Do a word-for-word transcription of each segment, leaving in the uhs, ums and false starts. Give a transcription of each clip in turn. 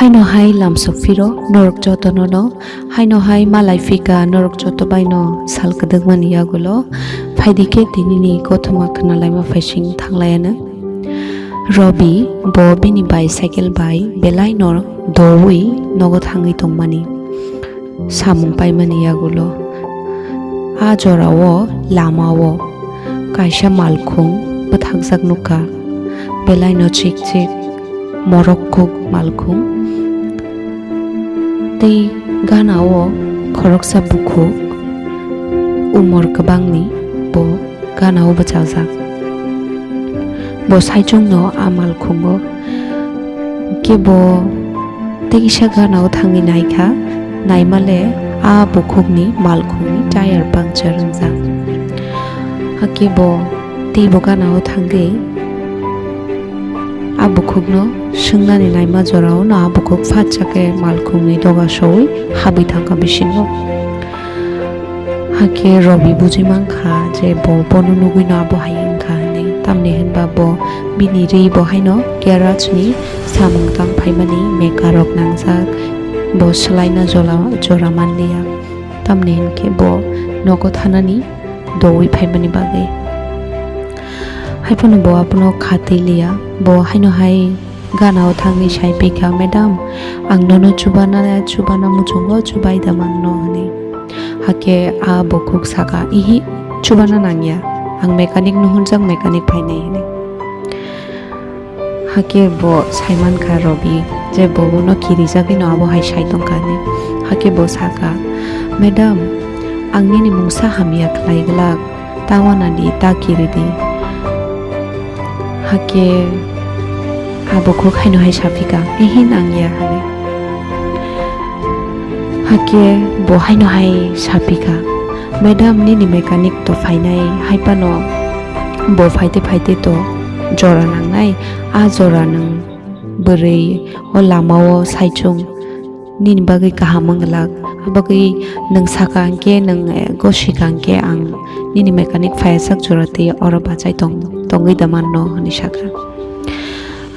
Aino hai lamsok phiro norok jotono no, haino hai malai phika norok joto baino sal kwdwkmani yagulo. Phaidi khe tinini kothoma khwnalaima phaising thanglaiano. Robi bo bini bicycle bai belai no doui nogo thangwi tongmani. Samung paimani yagulo. A jorao lamao kaisa malkhung bwthakjak nukha. Belaino chik chik morok kuk malkhung. Tei ganao khoroksa bukhuk umor kwbangni bo ganao bwchajak. Bo saichungno a malkhungo. Khe bo teisa ganao thangwi naikha, naimale a bukhukni malkhungni tire puncture wngjak. Hakhe bo teibo ganao thangwi a bukhukno swngnani naima joraono a bukhuk phatsa khe malkhungni doga soui habwi thangkha bisingo. Hakhe Robi bujui mankha je bo bono nugwino abo hai wngkha hwnwi, tamni hwnba bo bini ri bo haino garage ni samung tang phaimani meka rok nangjak, bo swlaina jola-, jora manliya, tamni hwnkhe bo nogo thanani doui phaimani bagwi. Haiphano bo abono kha twi liya, bo haino hai ganao thangwi sai phikha, "Madam, ang nono chubana, chubana muchungo chubai da manno," hwnwi. Hakhe a bukhuk saka, "Ihi, chubana nangya, ang mechanic no hwnjak, mechanic phainai," hwnwi. Hakhe bo saimankha Robi je bo bono kirijagwino abo hai sai tongkha hwnwi. Hakhe bo saka, "Madam, ang nini mungsa hamya khlai glak, ta wanadi, ta kiridi." Hakhe a bukhuk haino hai saphika, "Ehe, nangya," hwnwi. Hakhe bo haino hai saphika, "Madam, nini mechanic to phainai, haiphano bo phaite phaite to jora nangnai, a jora nwng bwrwi o lamao saichung nini bagwi kaham wng glak, abagwi nwng saka hwnkhe, nwng, eh, gosika hwnkhe ang nini mechanic phaiyasak jora twi oro bachai tong-, tongwi da manno," hwnwi saka.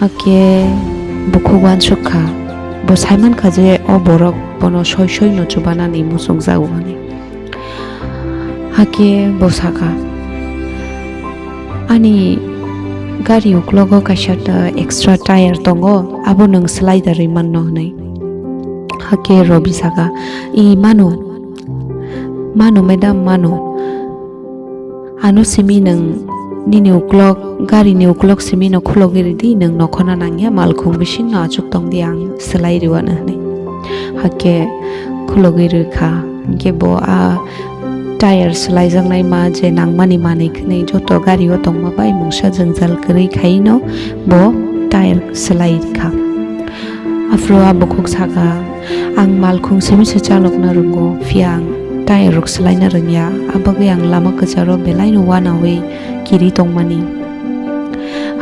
Hakhe bukhuk uansuk kha, bo saimankha je o borok bono soi soi no chubanani muchungjago hwnwi. Hakhe bo saka, "Ani gari uklogo kaisa ta extra tire tongo, abo nwng swlai da rwi manno," hwnwi. Hakhe Robi saka, "I mano, mano madam, mano. Ano simi nwng nini uklok, gari ni uklok simi no khulogwi ridi, nwng nokhorna nangya, malkhung bising no achuk tongdi, ang swlai rwano," hwnwi. Hakhe khulogwi rwkha, hinkhe bo a tire swlaijaknai ma je nangmani manwi khwnwi joto gari o tongma bai mungsa jwngjal kwrwi khaino bo tire swlai rwkha. Aphuru a bukhuk saka, "Ang malkhung simi se chalokna rwngo, phiya ang tire rok swlaina rwngya, abagwi ang lama kwcharo belaino uanaui kiri tongmani."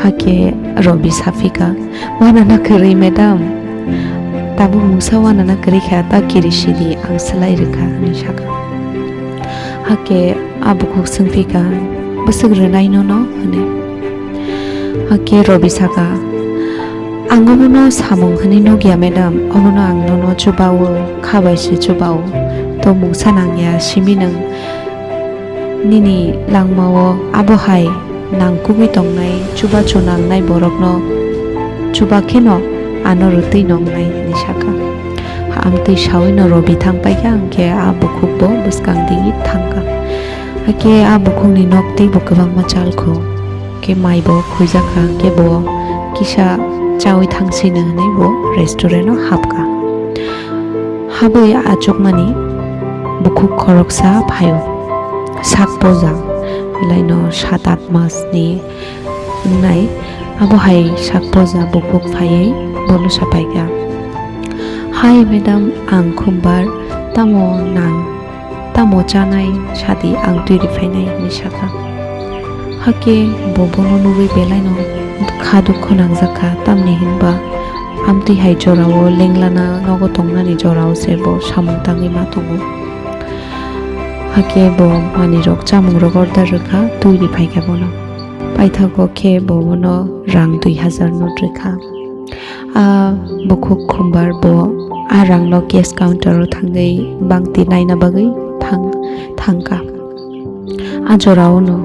Hakhe Robi saphika, "Uanana kwrwi, madam? Tabuk mungsa uanana kwrwi kha, ta kiri sidi, ang swlai rwkha," hwnwi saka. Hakhe a bukhuk swngphika, "Bwswk rwnai nono?" hwnwi. Hakhe Robi saka, "Ang obono samung hwnwi nukya, madam, obono ang nono chubao, kha bai se chubao. To mungsa nangya, simi nwng nini langmao abo hai nangkukwi tongnai chubachu nangnai borokno chuba kheno ano rwtwi nongnai," hwnwi saka. Amtwi sawino Robi thang paikha, hwnkhe a bukhuk bo bwskang digwi thangkha. Hakhe a bukhukni nok teibo kwbangma chalkhu, khe mai bo khuijakha, khe bo kisa chaui thangsino hwnwi bo restaurant-o hapkha. Habwi achukmani bukhuk khoroksa phaio, sak poja, belaino sat aath masni wngnai, abo hai sak poja bukhuk phaiwi bono sapaikha, "Hai madam, ang khumbar, tamo nang, tamo chanai sadi, ang twi riphainai," hwnwi sakha. Hakhe bo bono nugwi belaino kha dukhu nangjakha, tamni hinba amtwi hai jorao lenglana nogo tongnani jorao se bo samung tangwi ma tongo. Hakhe bo manwirok, chamungrok order rwkha, twi riphaikha bono. Paithago khe bo bono rang dui hazar note rwkha. A bukhuk khumbar bo a rangno cash counter o thangwi bangti naina bagwi thang-, thangkha. A jorao no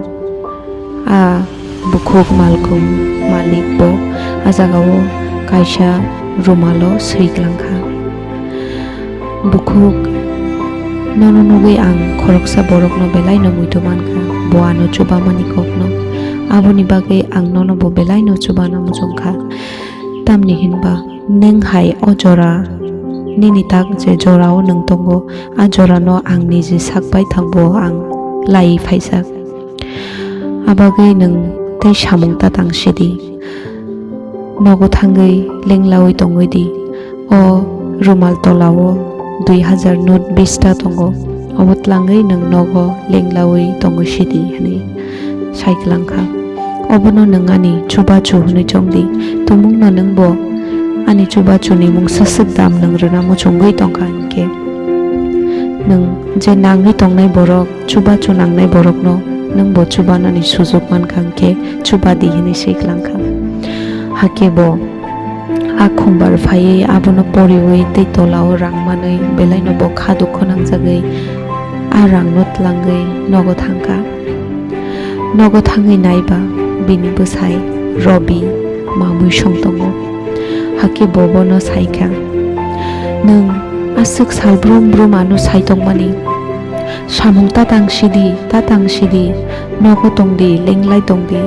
a bukhuk malkhung malik bo a jagao kaisa rumalo swi klangkha. Bukhuk, nono nugwi ang khoroksa borokno belaino muitu mankha, bo ano chubamani kokno. Aboni bagwi ang nono bo belaino chubana muchungkha. Tamni hinba nwng hai o jora, nini tak je jorao nwng tongo, a jorano ang niji sak bai thangbo ang laiwi phaijak. Abagwi nwng tei samung ta tang sidi. Nogo thangwi lenglawi tongwi di. O rumal tolao dui hajar note bista tongo. Obo tlangwi nwng nogo lenglawi tongwi sidi, hwnwi sai klangkha. Obono nwng ani chubachu hwnwi chongdi. Tumungno nwngbo ani chubachuni mungsa swk dam nwng rwna muchungwi tongkha hinkhe, nwng je nangwi tongnai borok, chubachu nangnai borokno nwngbo chubanani sujuk mankha hinkhe chubadi hwnwi sai klangkha. Hakhe bo a khumbar phaiwi abono poriwi tei tolao rang manwi belaino bo kha dukhu nangjagwi a rangno tlangwi nogo thangkha. Nogo thangwi naiba bini bwsai Robi mamwi song tongo. Hakhe bo bono saikha, "Nwng aswk sal brum brum ano sai tongmani? Samung ta tang sidi, ta tang sidi, nogo tongdi, lenglai tongdi,"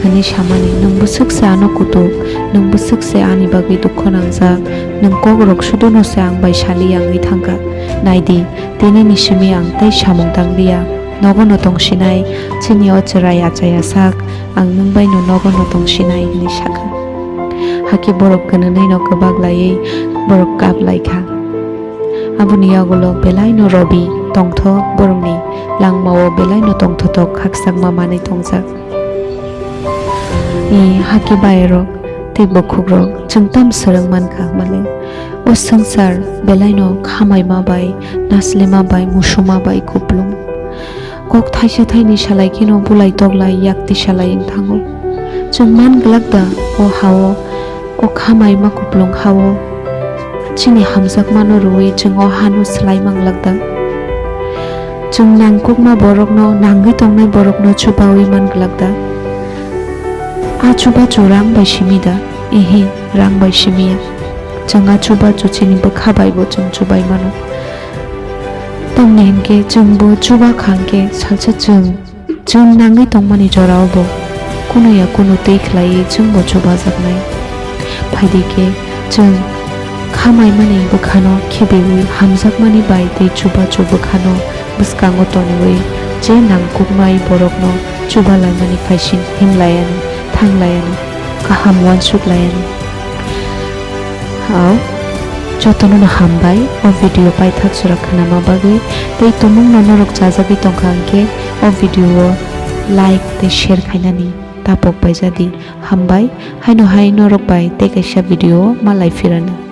hwnwi samani. Nwng bwswk se ano kutuk, nwng bwswk se ani bagwi dukhu nangjak, nwng kokrok suduno se ang bai sali yangwi thangkha. Naidi, tinini simi ang tei samung tangliya. Nogono tongsinai, chini o chwrai achai asak, ang nwng baino nogono tongsinai, hwnwi sakha. Hakhe borok kwnwnwino kwbak laiwi borok kap laikha. Aboni yagulo belaino Robi tongthok, borokni langmao belaino tongthotok khakchangma manwi tongjak. I hakhe bayarok tei bukhukrok chwng tam swrwng mankha hwnmale. O swngchar belaino khamaima bai, naslema bai, musuma bai kuplung. Kok thaisa thaini salai kheno bulai toklai yakti salai wng thango. Chwng man glak da o hao o khamaima kuplung hao chini hamjakmano rwui chwng o hano swlai manglak da? Chwng nangkukma borokno, nangwi tongnai borokno chubaui manglak da? A chubachu rang bai simi da? Ihi, rang bai simiya. Chwng a chubachu chini bwkha baibo chwng chubai mano. Tamni hinkhe chwngbo chuba kha hinkhe salsa chwng Chwng nangwi tongmani jorao bo kunu ya kunu twi khlaiwi chwngbo chubajaknai. Phaidi khe, chwng khamaimani bwkhano khibiwi hamjakmani bai tei chubachu bwkhano bwskango toniwi je nangkuknai borokno chubalaimani phaising himlaiani, thanglaiyani, kaham uansuk laiani. Hao, jotono no hambai o video paithak jora khnama bagwi, tei tumungno norok chajagwi tongkha hinkhe o video o like tei share khainani tapok baijadi. Hambai, haino hai norok bai tei kaisa video o malai phirano.